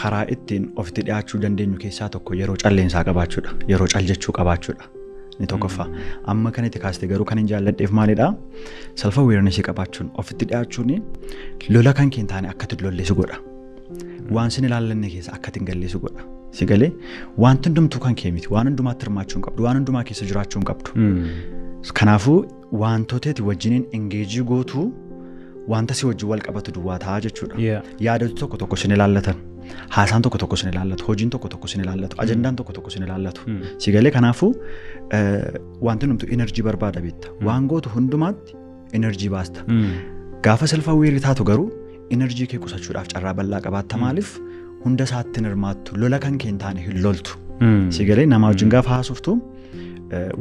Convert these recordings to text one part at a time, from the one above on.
Karaa ittiin ofitti dhiyaachuu dandeenyu keessaa tokko yeroo calleensaa qabaachuudha. Yeroo caljechuu qabaachuudha. Inni tokkoffaa. Amma kan itti kaaste garuu kan hin jaalladheef maalidhaa? Self awareness qabaachuun, ofitti dhiyaachuun lola kan kee hin taane akka itti lolleessu godha. Waan sin ilaallanne keessa akka itti hin galleessu godha. Si galee, wanti hundumtuu kan kee miti. Waan hundumaatti hirmaachuu hin qabdu. Waan hundumaa keessa jiraachuu hin qabdu. Kanaafuu wantoota ati wajjiniin engage gootuu wanta si wajjin wal qabatu duwwaa ta'a jechuudha. Yaadatu tokko tokko sin ilaallatan. Haasaan tokko tokko sin ilaallatu. Hojiin tokko tokko sin ilaallatu. Ajandaan tokko tokko sin ilaallatu. Si galee, kanaafuu wanti hundumtuu energy barbaada beekta. Waan gootu hundumaatti energy baasta. Gaafa self aware taatu garuu energy kee qusachuudhaaf carraa bal'aa qabaatta. Maaliif? Hunda isaatti hin hirmaattu. Lola kan kee hin taane hin loltu. Si galee, nama wajjin gaafa haasoftu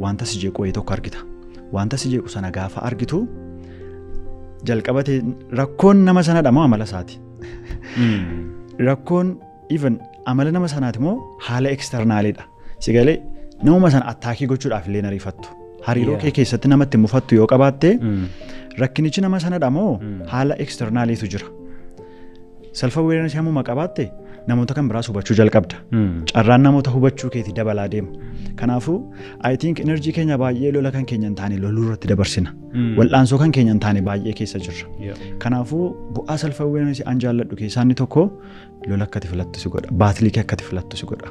wanta si jeequ wayii tokko argita. Wanta si jeequ sana gaafa argitu jalqabate rakkoon nama sanadha moo amala isaati? Rakkoon even amala nama sanaati moo haala externaliidha? Si galee, namuma sana attack gochuudhaaf illee ariifattu. Hariiroo kee keessatti namatti mufattu yoo qabaatte, rakkinichi nama sanadha moo haala externaliitu jira? Self awareness hammuma qabaatte namoota kan biraas hubachuu jalqabda. Carraan namoota hubachuu keetii dabalaa deema. Kanaafuu I think energy keenya baay'ee lola kan keenya hin taane loluu irratti dabarsina. Wal'aansoo kan keenya hin taane baay'ee keessa jirra. Kanaafuu bu'aa self awareness an jaalladhu keessaa inni tokko lola akka ati filattu si godha. Battle kee akka ati filattu si godha.